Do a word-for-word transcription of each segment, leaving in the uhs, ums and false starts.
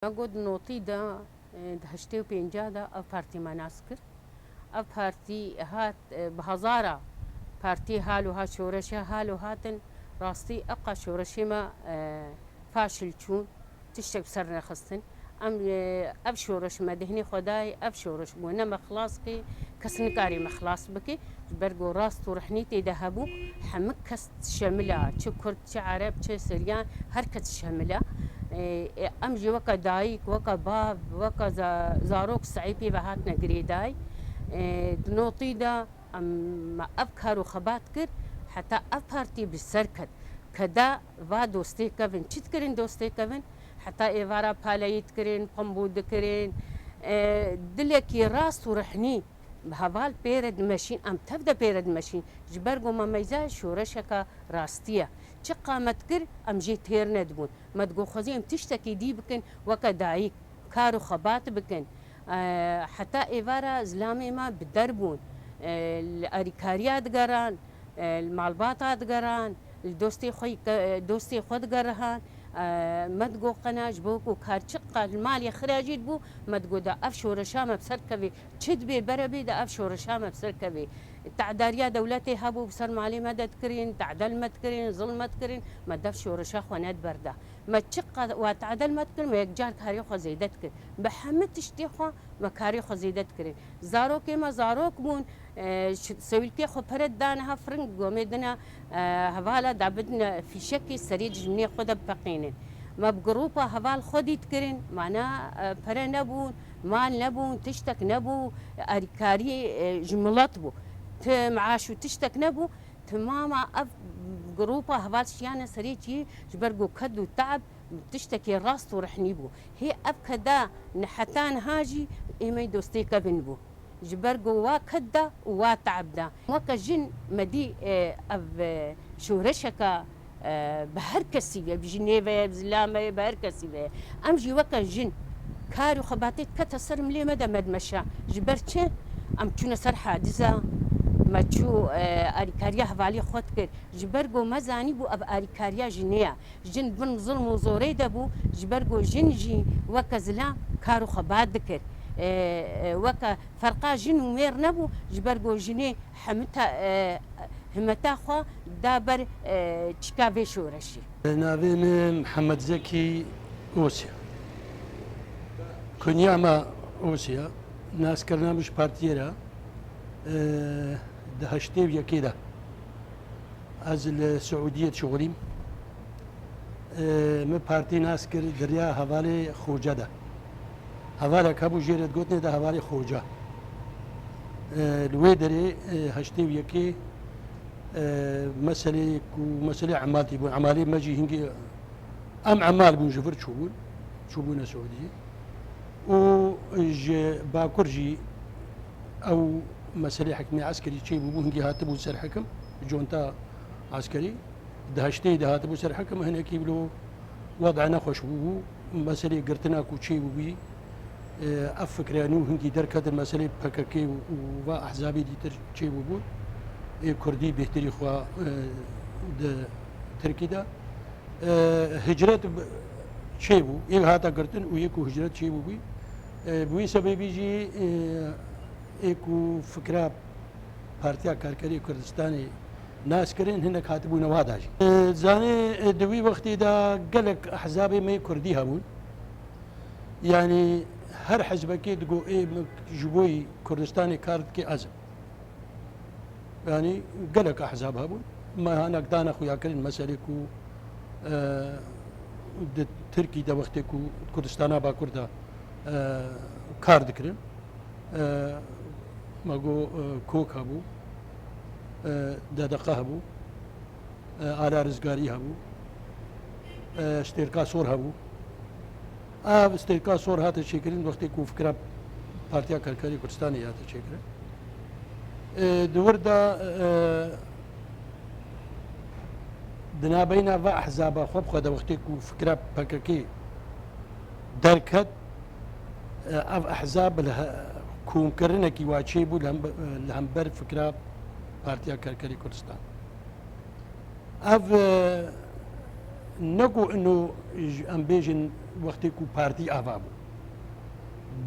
Me got notî de, e, di heştê û pênca de ev partî me nas kir. Ev partî hat, e, bi hezara partî halo hat, şoreşa halo hatin. Rastî eqa şoreşê me, e, faşil çûn. Tiştek bi ser nexistin. Em, e, ev şoreş me dihnê xwe dayê, ev şoreş bû. Ne me xilas kê, kes nikarî me xilas bike. Ji ber ku rast û rihnî tê de hebû, hemik kes şemila, çi Kurd, çi Ereb, çi Siryan, her kes şemila. E, e, em jî weke dayik, weke bav, weke za-, zarok sehî pê ve hatine girêdayî. E, di notî de em, me ev kar û xebat kir, heta ev partî bi ser ket. Keda va dostê kevin, çi dikirin dostê kevin? Heta êvara paleyî dikirin, pimbû dikirin. E, dilekî rast û rihnî bi heval pê re dimeşîn, em tev de pê re dimeşîn. Ji ber ku me meyza şoreşeke rastî ye. Çiqa me dikir, em jê têr nedibûn. Me digot xwezî em tiştekî dî bikin, weke dayik, kar û xebat bikin. E, heta êvara zilamê me bi der bûn. E, li alîkariya digeran, e, li malbata digeran, li dostê xwe, dostê xwe digerihan. E, me digot qena ji bo ku kar çiqa li malê xira jî dibû, me digot da ev şoreşa me bi ser kevê, çi dibê bere bê, da ev şoreşa me bi ser kevê. Tadariya dewletê hebû, bi ser malê me de dikirin, tadel me dikirin, zilm me dikirin, me dev şoreşa xwe nediberda. Me çiqa we tadel me dikirin, me yekcar karê xwe zêde dikirin. Bi hemî tiştê xwe me karê xwe zêde dikirin. Zarokê me zarok bûn, e, ş-, sewîlkê xwe pere didane ha firing, gomê dina, e, hevala da bidine fîşekê serê dijminê xwe de bipeqînin. Me bi grûpa heval xwe dî dikirin, mana, e, pere nebûn, mal nebûn, tiştek nebû, alîkarî, e, ji milet bû. Ti meaş û tiştek nebû, temama ev grûpa heval şiyane serê çiyê ji ber ku ked û te'b tiştekê rast û rihnî bû. Hê ev keda ni heta niha jî ê me dostê kevin bû. Ji ber ku wa ked da û wa te'b da. Weke jin me dî, e, ev, e, şoreşeka, e, bi her kesî ve, bi jinê ve, bi zilamê, bi her kesî ve. Em jî weke jin kar û xebatê dikete ser milê me de me dimeşa. Ji ber çi? Em çûne ser hadiza, me çû, e, alîkariya hevalê xwe dikir. Ji ber ku me zanîbû ev alîkariya jinê ye. Jin bin zilm û zorê de bû, ji ber ku jin jî weke zilam kar û xebat dikir. E, e, weke ferqa jin û mêr nebû, ji ber ku jinê hemita, e, himeta xwe da ber, e, çîka vê şoreşê. Navê min Mihemed Zekî Osya. Kunya me Osya. Naskirina min ji partiyê re, e, di heştê û yekê de. Ez li Siûdiyê dişuxulîm. Ê, min partî nas kir di riya hevalê Xoce de. Hevalek hebû jê re digotinê de hevalê Xoce. Ê, li wê derê, ê, heştê û yekê, ê, meselê ku meselê emal tîbûn. Emalê me jî hingî em emal bûn ji vir çûbûn. Çûbûne Siûdiyê. Û ji Bakur jî ew meselê hikmê eskerî çêbûbû, hingî hatibû ser hikim, conta eskerî. Di heştê de hatibû ser hikim, hinekî bilo wed'a nexweş bûbû. Meselê girtina ku çêbûbî, e, ev fikre nû hingî derketin, meselê P K K û, û va ehzabê dîtir çêbûbûn. Ê Kurdî bêhtirî xwe, e, di Tirkî de. E, hicret b-, çêbû, yek hata girtin û yek ku hicret çêbûbî. E, bi wî sebebî jî, e, ê ku fikra Partiya Karkerê Kurdistanê nas kirin, hinek hatibûne wada jî. E, zanê, e, di wî wextê de gelek ehzabê me yê Kurdî hebûn. Yanî her hizbekê digo ê min ji bo yî Kurdistanê kar dike ez im. Yanî gelek ehzab hebûn. Me hinek dane xuya kirin meselê ku, e, di Tirkî de wextê ku Kurdistana Bakur de, e, kar dikirin. E, me got, e, Kok hebû, e, D D Q hebû, e, Ala Rizgarî hebû, e, Stêrka Sor hebû. Ev Stêrka Sor hate çêkirin wextê ku fikra Partiya Karkerê Kurdistanê hate çêkirin. E, di wir de, e, di navbeyna va ehzaba xwe bi xwe de wextê ku fikra P K K derket, e, ev ehzab li he-, komkirinekî wa çêbû li hembe-, li hember fikra Partiya Karkerê Kurdistan. Ev, e, Ne ku ino, em bêjin, wextê ku partî ava bû.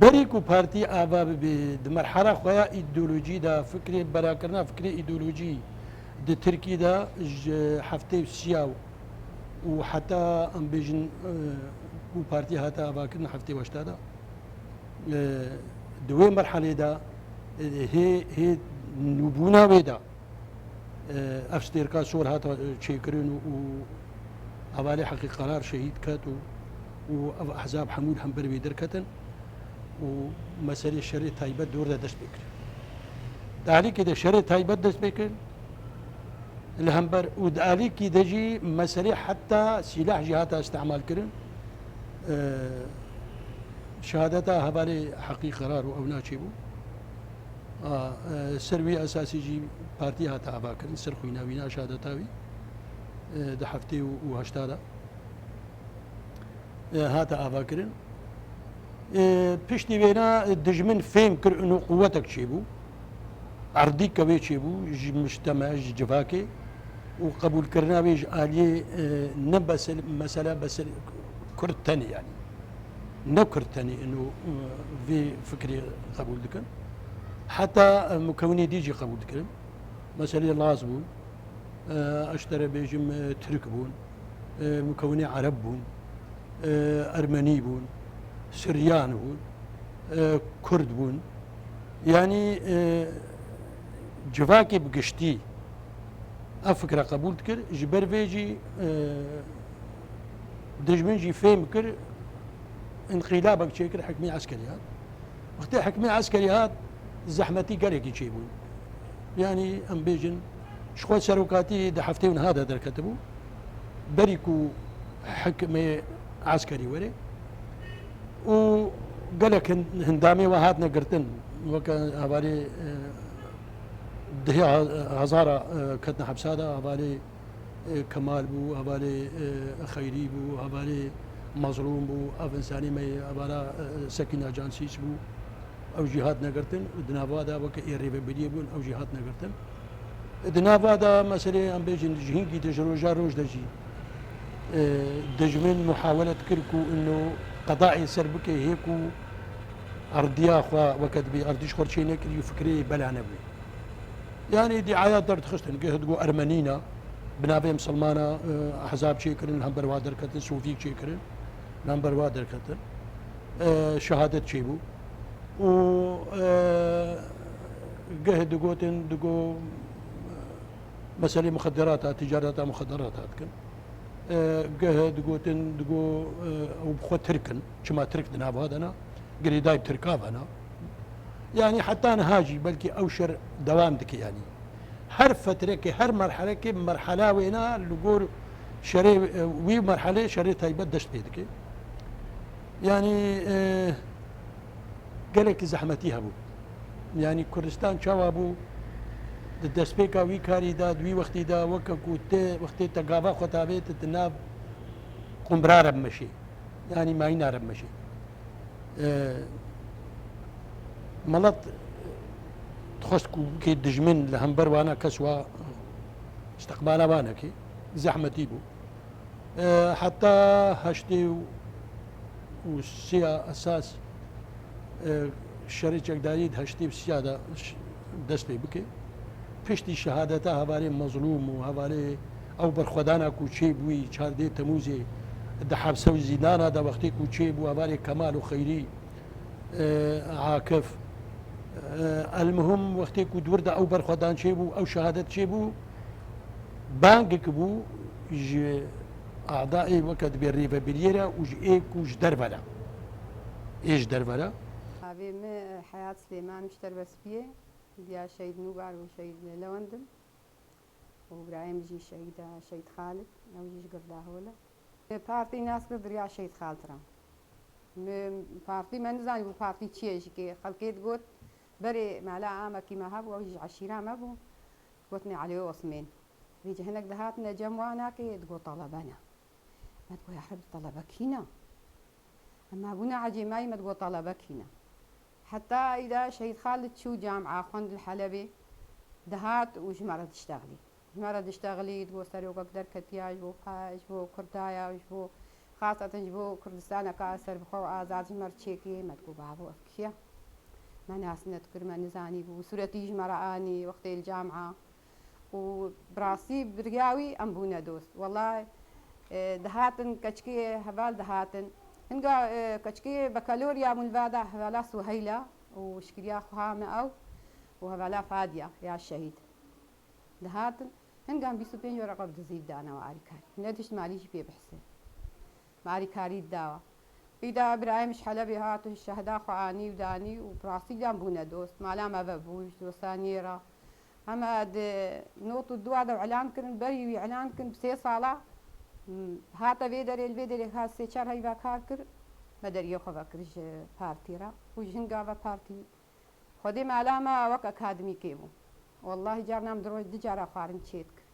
Berî ku partî ava bibe, di merhala xwe ya îdeolojî de, fikrê berakirina fikrê îdeolojî di Tirkî de ji heftê û sîya û heta, em bêjin, e, ku partî hate avakirin heftê û heşta de, e, di wê merhalê de, e, hê, hê nûbûna wê de, e, ev stêrka sor hate, e, çêkirin û, û hevalê Heqî Qerar şehîd ket û, û ev ehzab hemû li hember wê derketin û meselê şerê taybet dor de dest pê kir. Di alîkî de şerê taybet dest pê kir li hember û di alîkî de jî meselê heta sîlah jî hate îstemal kirin. E, şehadeta hevalê Heqî Qerar û ewna çêbû. A, e, ser wî esasî jî partî hate avakirin, ser xwîna wî na şehadeta wî, e, di heftê û, û heşta de, e, hate avakirin. E, piştî wêna dijmin fêm kir û quwetek çêbû. Erdîke wê çêbû ji mujteme, ji civakê û qebûlkirina wê ji aliyê, e, ne besel-, mesela besel Kurd tenê, yanî ne Kurd tenê ino, e, vê fikrê qebûl dikin. Heta, e, mukewinê dî jî qebûl dikirin. Meselê Laz bûn, e, ez ji te re bêjim, e, Tirk bûn, e, mukewinê Ereb bûn, e, Ermenî bûn, Siryan bûn, e, Kurd bûn. Yanî, e, civakê bi giştî ev fikra qebûl dikir. Ji ber vê jî, e, dijmin jî fêm kir, înqîlabek çêkir, hikmê eskerî hat. Wextê hikmê eskerî hat, zehmetî gelekî çêbûn. Yanî, em bêjin, ji xwe serokatî di heftê û niha de derketibû. Berî ku hikmê eskerî were û gelek hin-, hindamê we hatine girtin. Weke hevalê, e, dihê he-, hezara, e, ketine hepsa de, hevalê, e, Kemal bû, hevalê, e, Xeyrî bû, hevalê Mezlûm bû, ev insanê me yê, hevala, e, Sekîna Cansîs bû. Ew jî hatine girtin û di nava de weke ê rêvebiriyê bûn, ew jî hatine girtin. Di nava de meselê, em bêjin, ji hingî de ji roja roj de jî, e, dijmin muhawele dikir ku ino qedayê ser bike, hê ku erdiya xwe weke dibê erdî ji xwe çê nekirî û fikrê bela nebû. Yanî dîaya derdixistin, geh digo Ermenî ne, bi navê misilmana, e, ehzab çêkirin, li hember wa derketin, sofîk çêkirin, li hember wa derketin. E, şehadet çêbû. Û, e, geh digotin, digo, e, meselê muxedderata, ticareta muxedderata dikin. E, geh digotin, digo, e, ew bi xwe Tirk in. Çima Tirk di nava de ne? Girêdayî bi Tirka ve ne? Yanî heta niha jî belkî ew şer dewam dike yanî. Her fetrekê, her merhelekê, merhela wêna li gor şerê, e, wî merhelê şerê taybet dest pê dike. Yanî, e, gelekî zehmetî hebû. Yanî Kurdistan çawa bû di destpêka wî karî de, di wî wextî de, weke ku tê, wextê te gava xwe tavê, tu di nav qumbira re bimeşê. Yanî mayîna re bimeşê. E, milet dixwest ku kê dijmin li hember wana kes wa istiqbala wana kê, zehmetî bû. E, heta heştê û sêya esas, e, şerê çekdarî di heştê û sêya de ş-, dest pê bike. Piştî şehadeta hevalê Mezlûm û hevalê ew berxwedana ku çêbûyî çardê Temûzê di hepse û zîndana de wextê ku çêbû, hevalê Kemal û Xeyrî, e, Akif, e, elmuhim wextê ku di wir de ew berxwedan çêbû, ew şehadet çêbû, bangek bû ji adaê weke dibê rêvebiriyê re û ji ê ku ji derve re. Ê ji derve re. Navê min, e, Heyat Silêman, ji Terbespiyê. Diya Şehîd Nûgar û Şehîd Lewend im. Û birayê min jî şehîd e, Şehîd Xalid. Ew jî ji Girdahol e. Min partî nas kir di riya Şehîd Xalid re. Min partî, me nizanîbû partî çi ye jî, kê xelkê digot, berê mala amekî me hebû, ew jî ji eşîra me bû. Gotinê Elî Osmên. Vî cih hinek dihatine cem wana kê digot talebe ne. Me digot, ya Rebî, talebe kî ne? Em hebûne ecêmayî, me digot talebe kî ne? Heta îda Şehîd Xalid çû camia xwend li Helebê, dihat û ji me re diştexlî. Ji me re diştexilî, digot serokek derketiya ji bo pa-, ji bo Kurdaya, ji bo xaseten ji bo Kurdistaneka serbixwe û azad ji me re çêkê, me digot bavo ev kî ye? Me nas nedikir, me nizanîbû. Sûretî ji me re anî wextê li camia. Û bi rastî bi riya wî em bûne dost. Wela, e, dihatin keçikê heval dihatin. Hinga, e, keçikê bekalorya min va da hevala Suheyla û şikiriya xweha me ew û hevala Fadiya ya şehîd. Dihatin, hingan bîst û pênc wereqa bi dizî dana we alîkarî. Nedişt me alî jî pê bihse. Me alîkarî dawa. Îda birayê min ji Helebê hat û şehda xwe anî û danî û bi rastî dan bûne dost. Mala me vebû ji dostaniyê re. Hema di not û dua de elan kirin, berî wî elan kirin, bi sê sala, m, hate vê derê, li vê derê hat sê çar heyva kar kir, me deriyê xwe vekir ji partî re û ji hinga ve partî Xwedê mala me wek akademîkê bû. Wellahî carna em di roj du cara xwarin çê dikir.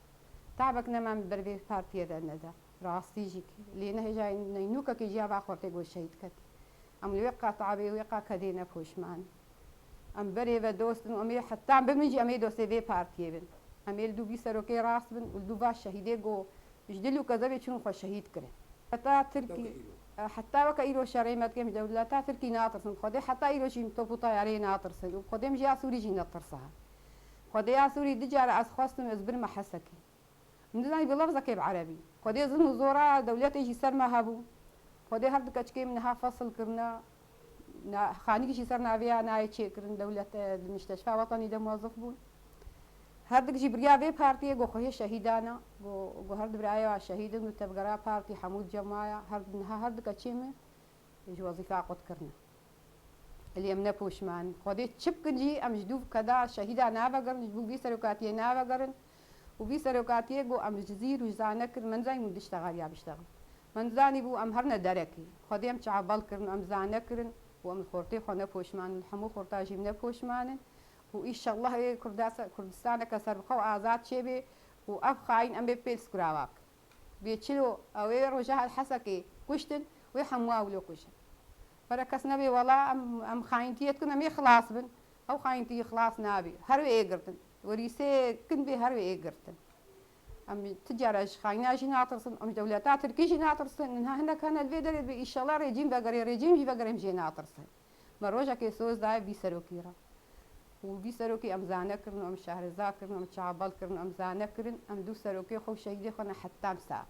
Tabek nema min ber vê partiyê de nede. Rastî jî lê nehêjayî neynûkekê jî ya va xortê got şehîd ketî. Em li wê qa tabê wê qa kedê ne poşman in. Em berê ve dost in û em ê heta bi min jî em ê dostê vê partiyê bin. Em ê li dû vî serokê rast bin û li dû va şehîdê got Ji dil û kezebê çûn xwe şehîd kirin. Heta Tirkî, Dewke îro. E, heta weke îro şerê me dikin, ji dewleta Tirkî natirsin. Xwedê heta îro jî top û tayareyê natirsin. Û Xwedê min ji ya Sûrî jî netirsa. Xwedê ya Sûrî du cara ez xwestim ez birime Hesekê. Min dizanî bi lefzekê bi erebî. Xwedê zilm û zora dewletê jî ser me hebû. Xwedê her du keçikê min niha fesil kirine. Na-, xanîk jî ser navê ya nayê çêkirin, dewlet, e, di Mîşteşfa Wetanî de muwezif bûn. Herdik jî biriya vê partiyê got xwehê şehîdan e, got, got her du birayê wa şehîd in û tevgera partî hemû cemaya, her niha her du keçê min ji wezîfa qut kirine. Lê em ne poşman in. Xwedê çi bikin jî em ji dû keda şehîda navegerin, ji bo vî serokatiyê navegerin. Û vî serokatiyê got, em ji zîr û ji zane kirin, me nizanî hûn diştexel ya biştexel. Me nizanîbû em herine derekê. Xwedê em çavbal kirin, em zane kirin û em li xortê xwe ne poşman in, hemû xorta jî ne poşman in. Û îşellah ê Kurda-, Kurdistaneke serbixwe û azad çêbê û ev xayîn em ê pêl skurava bikin. Bê çilo ew ê roja Hesekê kuştin, wê hemû wilo kujin. Pere kes nebê, wela em, em xayîntiyê dikin, em ê xilas bin. Ew xayîntiyî xilas nabî. Her wê ê girtin. Werîsê kin bê her wê ê girtin. Em ti cara ji xayîna jî natirsin, em ji dewleta Tirkî jî natirsin. Niha hinek hene li vê derê dibê, îşellah rejîm vegerê, rejîm jî vegerê em jê natirsin. Me rojekê soz daye vî serokî re. Û vî serokî em zane kirin, em şehreza kirin, em çavbal kirin, em zane kirin, em dû serokê xwe û şehîdê xwe ne heta em sax.